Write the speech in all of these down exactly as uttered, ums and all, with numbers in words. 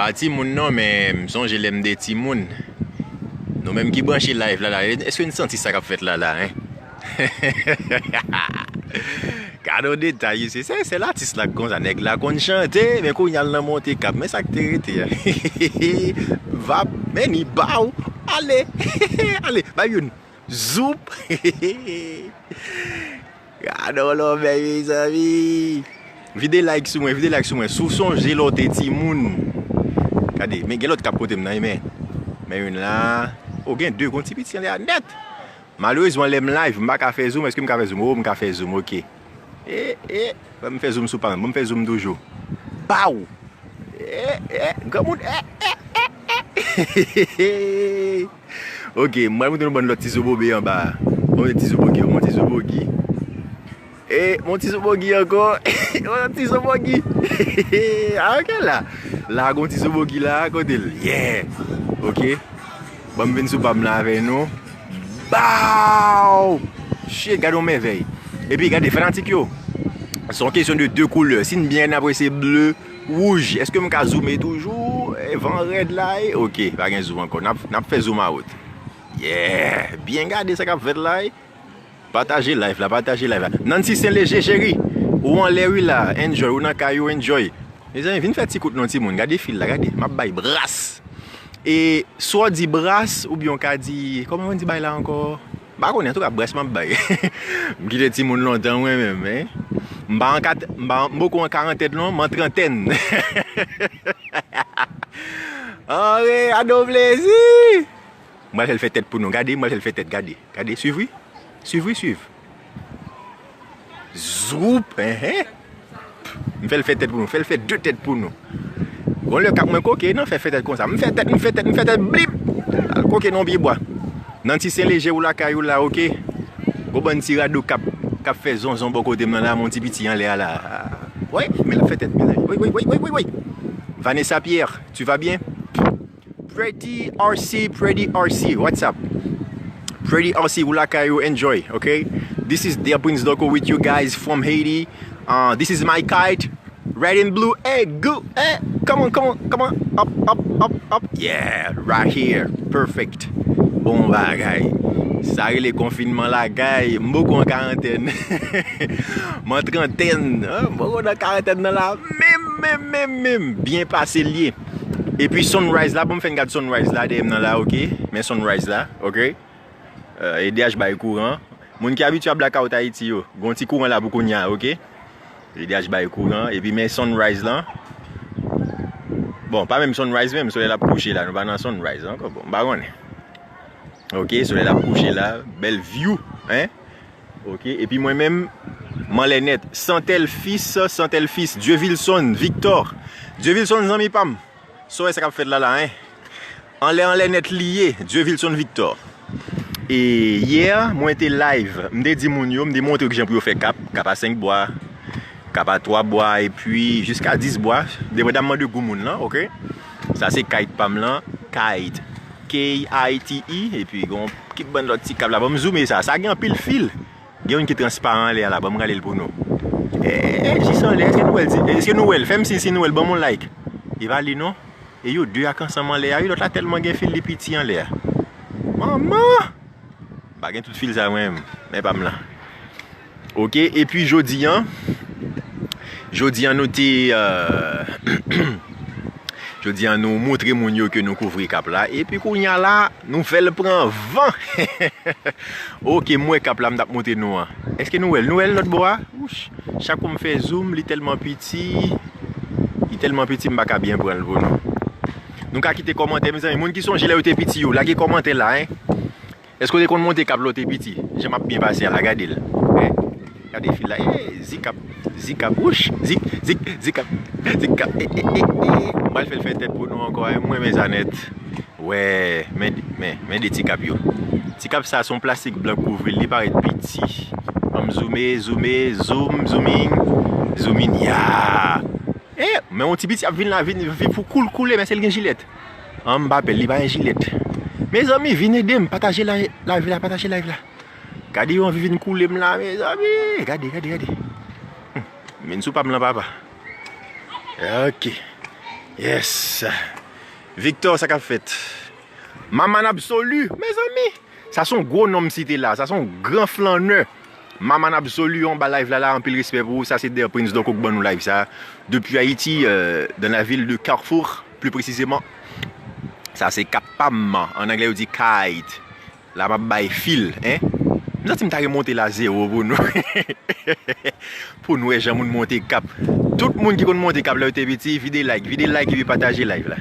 Pa timoun non, men m sonje lè m te timoun. Nou menm ki branche live la la, èske n santi sa k ap fèt la la, en? Gade yon detay, se, se, se latis la k konsa, nèg la konn chante, men kounye a l nan monte kap, men sa k te rete a. Vap, men ni baw, ale, ale, bay youn, zoup. Gade yon lòbèy, mezanmi. Vide like sou mwen, vide like sou mwen. Si w sonje lè w te timoun. Gade, men gen lòt k ap kote m nan, men. Men youn la. O, gen de, gon ti piti anlè a nèt. Malerezman, lè m live, m pa ka fè zoom. Èske m ka fè zoom? O, m ka fè zoom, oke. E, e, ban m fè zoom sou pa m. Ban m fè zoom toujou. Baw! E, e, granmoun, e, e, e, e. Ok, m pral montre nou bann lòt ti zobobe anba a. Bon, ti zobogi, bon, ti zobogi. E, bon, ti zobogi ankò. Bon, ti zobogi. A, ok, la. La, gon ti zobogi la, kote l? Yeah. Ok. Ban m vin sou pa m la avè nou. Baw! Shit, gade yon mèvèy. Epi, gade, fanatik yo. Se yon kesyon de de koulè. Si n byen gade, n ap wè se ble, wouj. Èske m ka zoome toujou? E, van rèd la, e? Ok, pa gen zoom ankò. N ap, n ap fè zoom out. Yeah! Byen gade sa k ap fèt la, e. Pataje live la, pataje live la. Nancy Saint Léger, cheri, ou anlè wi la. Enjoy, ou nan kay ou, enjoy. Mezanmi, vin fè ti kout non, timoun. Gade fil la, gade. M ap bay bras. E swa w di bras, oubyen w ka di, kòman yo di bay la ankò? M pa konnen, antouka, bras m ap bay. M kite timoun lontan, mwen menm, en. M pa an kat-, m pa, m poko an karantèn, non, m an trantèn. Anre, gade yon plezi! M pral fè l fè tèt pou nou. Gade, m pral fè l fè tèt. Gade, gade. Swiv, wi. Swiv, wi, swiv. Zoup, enhen. M fè l fè tèt pou nou. Fè l fè de tèt pou nou. Gon lè kap mwen koke, non, fè, fè tèt konsa. M fè tèt, m fè tèt, m fè tèt, blip! Al koke nan pye bwa. Nancy Saint Léger ou lakay ou la, oke? Gon bann ti rado kap, kap fè zonzon bò kote m nan la, mon ti piti anlè a la. Wi, men l ap fè tèt, mezanmi. Wi, wi, wi, wi, wi, wi. Vanessa Pierre, tu vas bien? Pretty R C, Pretty R C, what's up? Pretty R C, ou lakay ou, enjoy, ok? This is Dear Prince Doko with you guys from Haiti. Uh, this is my kite, red and blue, hey, go, hey, come on, come on, come on, up, up, up, up, yeah, right here, perfect. Bon bagay. Sa rele konfinman lakay, m poko an karantèn. M an trantèn, hein, m poko nan karantèn nan la, menm, menm, menm, menm. Byen pase l ye. Epi sunrise la, bon, m fè n gad sunrise la dèyè m nan la, ok? Men sunrise la, ok? Euh, E D H bay kouran. Moun ki abitye a blackout Ayiti yo, gon ti kouran la pou kounye a, ok? E D H bay kouran, epi men sunrise lan. Bon, pa menm sunrise menm, solèy la ap kouche la, nou pa nan sunrise ankò, bon, m pa konnen. Ok, solèy la ap kouche la, bèl view, hein? Ok, epi mwen menm, m anlè nèt. Santel Fils, Santel Fils, Dieuvilson Victor. Dieuvilson, zanmi pa m. Sa w wè sa k ap fèt la la, en? Anlè, anlè nèt li ye, Dieuvilson Victor. E yè, mwen te live, m te di moun yo, m te montre yo kijan pou yo fè kap, kap a senk bwa, kap a twa bwa, epi jiska dis bwa, depandamman de gou moun lan, ok? Sa se kite pa m lan, kite, K I T E, epi gon ki bann lòt ti kap la, ban m zoome sa, sa gen anpil fil. Gen youn ki transparan anlè a la, ban m rale l pou nou. E, e, jis anlè, èske nou wè l? Èske nou wè l? Fè m siy si nou wè l, ban m yon like. E pa li non. E yo de ak ansanm anlè a, wi, lòt la tèlman gen fil, li piti anlè a. Manman! M pa gen tout fil sa mwen menm, men pa m lan. Ok, epi jodi an, jodi an nou te, euh, jodi an nou montre moun yo ke nou kouvri kap la, epi kounye a la, nou fè l pran van. Ok, m wè kap la m t ap montre nou an. Èske nou wè l? Nou wè l lòt bò a? Wouch, chak kou m fè zoom, li tèlman piti, li tèlman piti, m pa ka byen pran l pou nou. Nou ka kite kòmantè, mezanmi. Moun ki sonje lè yo te piti yo, lage kòmantè la, en. Èske w te konn monte kap lè w te piti? Jan m ap byen pase a la, gade l. Eh, gade fil la. Eh, zikap, zikap, wouch, zik, zik, zikap, zikap. Eh, eh, eh, eh. M pral fè l fè tèt pou nou ankò, eh, m renmen sa nèt. Wè, men, men, men de ti kap yo. Ti kap sa se yon plastik blan k kouvri l, li parèt piti. Ban m zoome, zoome, zoom, zooming, zooming, ya. Eh, men yon ti piti ap vin la, vin, vin pou koul koule, men se l gen jilèt. An, m pa pè l, li pa gen jilèt. Mezanmi, vin ede m, pataje la, live la, pataje live la. Gade yo anvi vin koule m la, mezanmi. Gade, gade, gade. Hmm, vin sou pa m lan, papa. Ok. Yes. Victor, sa k ap fèt? Maman Absolu, mezanmi. Sa se yon gwo non m site la. Sa se yon gran flannè. Maman Absolu anba live la, la, anpil respè pou ou. Sa se Der Prince Dòk k ban nou live sa. Depi Ayiti, euh, dans la ville de Carrefour, plus précisément. Sa se kap pa m, an anglè yo di kite. La m ap bay fil, en. M santi m ta remonte la zewo pou nou. Pou nou wè jan moun monte kap. Tout moun ki konn monte kap lè yo te piti, vide like, vide like epi pataje live la.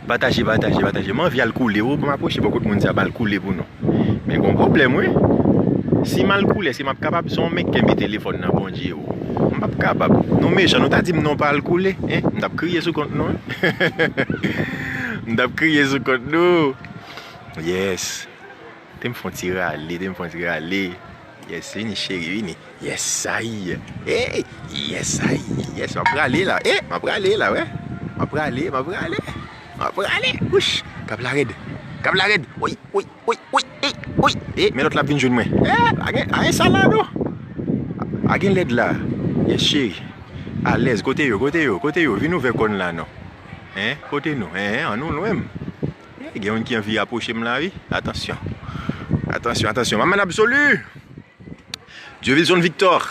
Pataje, pataje, pataje. M anvi al koule, o, pou m apwoche bò kot moun sa, m al koule pou nou. Men gon pwoblèm, wi. Si m al koule, èske m ap kapab? Se yon men k kenbe telefòn nan, Bondye, o. M p ap kapab. Nou mechan, nou ta di m non pa al koule, en. M t ap kriye sou kont nou, en. M t ap kriye sou kont nou. Yes. Te m fè yon ti rale, te m fè yon ti rale. Yes, vini cheri, vini. Yes, ay. Hey, yes, ay. Yes, m ap rale la. Eh, m ap rale la, wè. M ap rale, m ap rale. M ap rale. Wouch. Kap la rèd. Kap la rèd. Woy, woy, woy, woy. Eh, woy. Eh, men lòt la ap vin jwenn mwen. Eh, pa gen, pa gen sa la, non. Pa gen lèd la. Yes, cheri. Alèz, kote yo, kote yo, kote yo. Vin ouvè kòn la, non. Hein, kote nou? Hein, an nou lwen m. Eh, gen youn ki anvi apwoche m la, wi. Atansyon. Atansyon, atansyon. Maman Absolu! Dieuvilson Victor.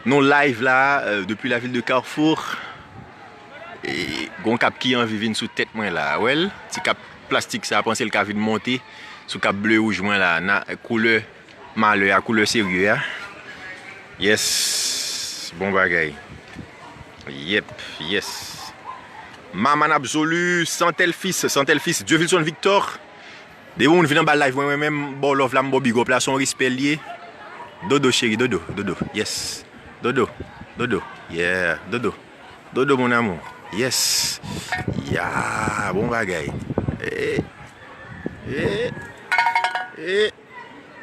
Nou live la, euh, depuis la ville de Carrefour. E gon kap ki anvi vin sou tèt mwen la. Wè l? Ti kap plastik sa, panse l ka vin monte sou kap ble wouj mwen la. Na, koulè malè a, koulè serye a. Yes. Bon bagay. Yep, yes. Maman Absolu, Santel Fils, Santel Fils, Dieuvilson Victor. Depi moun vin anba live mwen, mwen menm, m ba w love la, m ba w big up la, se yon respè l ye. Dodo, cheri, dodo, dodo, yes. Dodo, dodo, yeah, dodo. Dodo, mon amour, yes. Ya, bon bagay. Eh, eh, eh,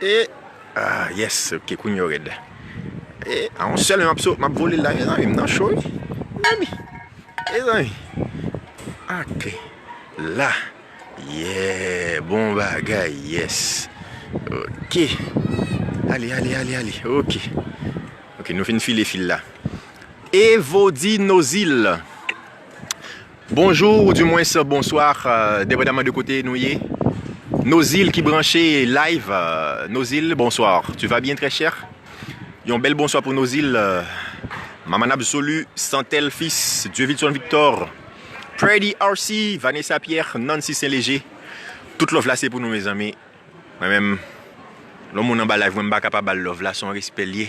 eh. Ah, yes, ok, kounye a w rèd. Eh, a yon sèl, m ap so, m ap vole la, mezanmi, m nan cho, wi. Mezanmi. Mezanmi. Ok. La. Yeah, bon bagay, yes. Ok. Ale, ale, ale, ale. Ok. Ok, nou fin file fil la. Evodi Nozil. Bonjou, ou dimwens bonswa, euh, depandaman de kote nou ye. Nozil ki branche live, euh, Nozil, bonsoir. Tu vas bien, très cher? Yon bèl bonswa pou Nozil, euh, Maman Absolu, Santel Fils, Dieuvilson Victor, Freddy R C, Vanessa Pierre, Nancy Saint-Léger. Tout love la se pou nou, mezanmi. Mwen menm, lè yon moun anba live mwen, m pa ka pa ba l love la, se yon respè l ye.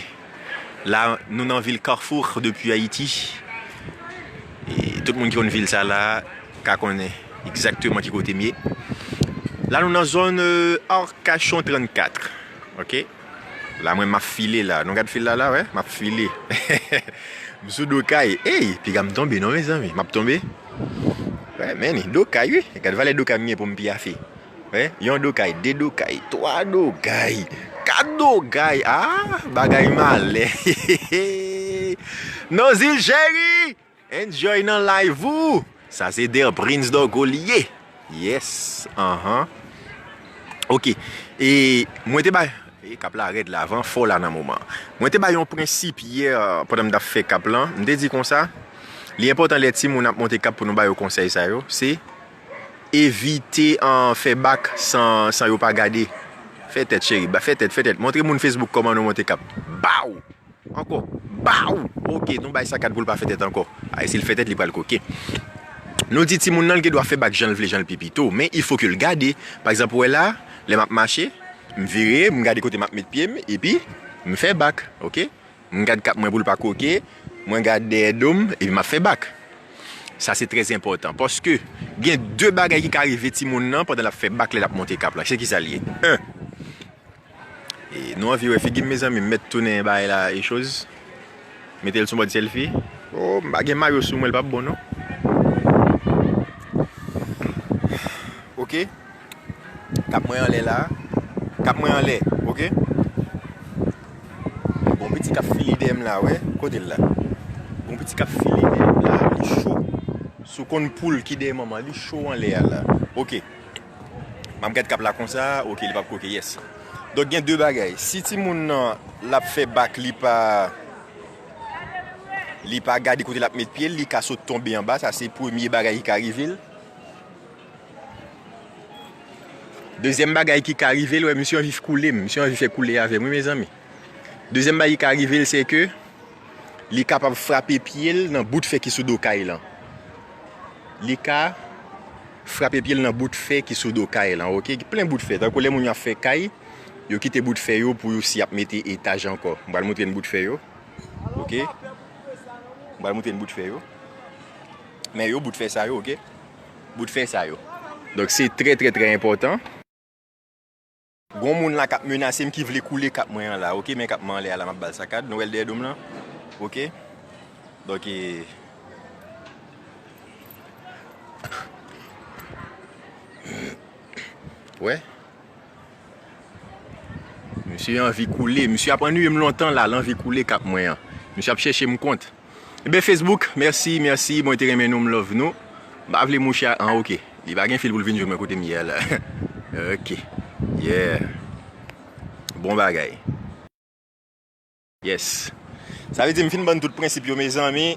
La, nou nan vil Carrefour depi Ayiti. E tout moun ki konn vil sa la ka konnen egzakteman ki kote m ye. La, nou nan zòn, euh, Arcachon trannkat. Ok? La, mwen, m ap file la. Nou gad fil la, la, wè? M ap file. M sou do kay. Ey, piga m tonbe, non, mezanmi. M ap tonbe. Wè, men, do kay, wi. Gad valè do kay m gen pou m piyafe. Wè, yon do kay, de do kay, twa do kay, kat do kay. Ah, bagay malè. Nozil cheri! Enjoy nan live ou. Sa se Der Prince Dògo li ye. Yes. Anhan. Ok. E mwen te bay, e kap la rèd la, van fò la nan moman. Mwen te bay yon prensip yè pandan m t ap fè kap lan. M te di konsa, li enpòtan lè timoun ap monte kap pou nou ba yo konsèy sa yo. Se evite an fè bak san, san yo pa gade. Fè tèt cheri, ba fè tèt, fè tèt. Montre moun Facebook kòman nou monte kap. Baw! Ankò. Baw! Ok, nou bay sakad pou l pa fè tèt ankò. Ay, si l fè tèt, li pral koke. Nou di timoun nan, l gen dwa fè bak jan l vle, jan l pi pito, men il faut que l gade. Pa egzanp, ou wè la, lè m ap mache, m vire, m gade kote m ap met pye m, epi m fè bak, ok? M gad kap mwen pou l pa koke, mwen gad dèyè do m, epi m ap fè bak. Sa se trè enpòtan, paske gen de bagay ki ka rive timoun nan pandan l ap fè bak lè l ap monte kap la. Se kisa l ye? En, E, nou anvi wè figi m, mezanmi, m mèt tounen bagay la e choz. Mete l sou mòd sèlfi. Oh, m pa gen mayo sou mwen, l p ap bon, non. Ok. Kap mwen anlè la. Kap mwen anlè, ok. Gon piti k ap file dèyè m la, wè. Kote l la? Gon piti k ap file dèyè m la, li cho. Si w konn poul ki dèyè manman, li cho anlè a la. Ok. M ap gad kap la konsa, ok, li p ap koke, yes. Donk, gen de bagay. Si timoun nan, l ap fè bak, li pa, Li pa gade kote l ap met pye l, li ka sot tonbe anba, sa se premye bagay ki ka rive l. Dezyèm bagay ki ka rive l, wè, misye anvi koule m, misye anvi fè koule avè m, wi, mezanmi. Dezyèm bagay ki ka rive l, se ke li kapab frape pye l nan bout fè ki sou do kay lan. Li ka frape pye l nan bout fè ki sou do kay lan, oke? Gen plen bout fè, tankou lè moun yo ap fè kay, yo kite bout fè yo pou yo si y ap mete etaj ankò. M pral montre n bout fè yo. Oke. M pral montre n bout fè yo. Men yo bout fè sa yo, oke? Bout fè sa yo. Donk, se trè, trè, trè enpòtan. Gon moun la k ap menase m ki vle koule kap mwen an la, oke? Men kap mwen anlè a la, m ap ba l sakad. Nou wè l dèyè do m lan? Oke. Donk, e, wè. Misye anvi koule. Misye ap annuiye m lontan la, l anvi koule kap mwen an. Misye ap chèche m kont. Ebyen, Facebook, mèsi, mèsi, mwen te renmen nou, m love nou. M pa vle mouche a, an, oke. Li pa gen fil pou l vin jwenn mwen kote m ye a la. Oke. Yeah. Bon bagay. Yes. Sa vle di m fin ban n tout prensip yo, mezanmi.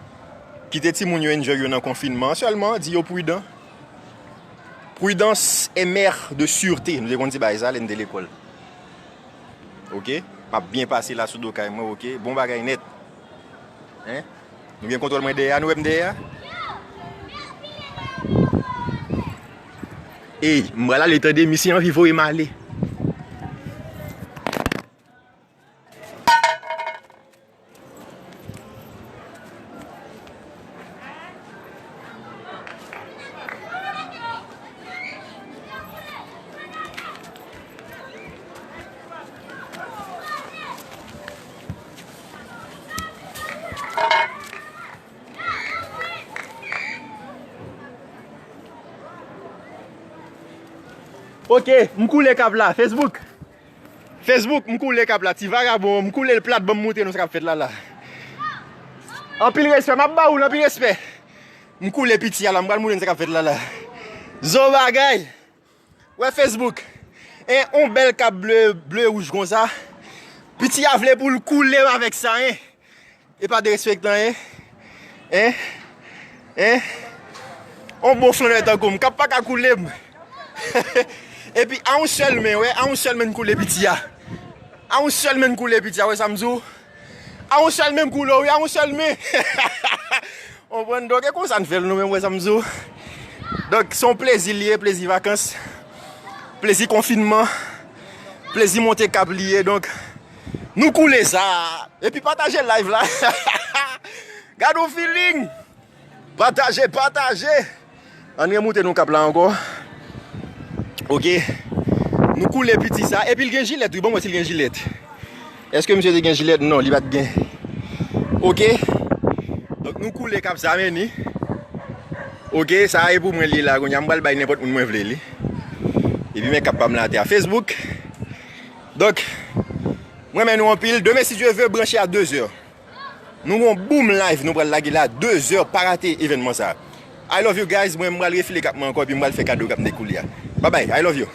Kite timoun yo enjoy yo nan konfinman an sèlman, di yo pridan. Prudence est mère de sûreté. Nou te konn di bagay sa lè n te lekòl. Oke? M ap byen pase la sou do kay mwen, oke? Bon bagay nèt. Hein? Nou gen kontwòl mwen dèyè a, nou wè m dèyè a? Ey, m pral ale tande, misye anvi voye m ale. Oke, m koule kap la, Facebook. Facebook, m koule kap la, ti vagabon, m koule l plat, ban m montre nou sa k ap fèt la la. Anpil respè, m ap ba ou l, anpil respè. M koule piti a la, m pral montre nou sa k ap fèt la la. Zo bagay. Wè Facebook. En, on bèl kap ble, ble wouj konsa. Piti a vle pou l koule m avèk sa, en. E pa derespektan, en? En? En? On bon flannè tankou m, k ap pa ka koule m. Epi, a yon sèl men, wè, a yon sèl men n koule piti a. A yon sèl men n koule piti a, wè sa m di w? A yon sèl men m koule w, wi, a yon sèl men. Konprann? Donk, e konsa n fè l, nou menm, wè sa m di w? Donk, se yon plezi li ye, plezi vakans, plezi konfinman, plezi monte kap li ye, donk, nou koule sa. Epi pataje live la. Gad yon feeling. Pataje, pataje. Ann remoute nou kap la ankò. Oke. Nou koule piti sa. Epi l gen jilèt, wi. Ban m wè si l gen jilèt. Èske misye te gen jilèt? Non, li pa t gen. Oke. Donk, nou koule kap sa, men ni. Oke, sa e pou mwen li la. Kounye a, m pral bay nenpòt moun mwen vle li. Epi men kap pa m la atè a. Facebook. Donk, mwen renmen nou anpil. Demen, si Dye ve, branche a de zè. Nou gon boom live nou pral lage la, de zè, pa rate evènman sa. I love you guys, mwen m pral refile kap mwen ankò, epi m pral fè kado kap m te koule a. Bye bye, I love you.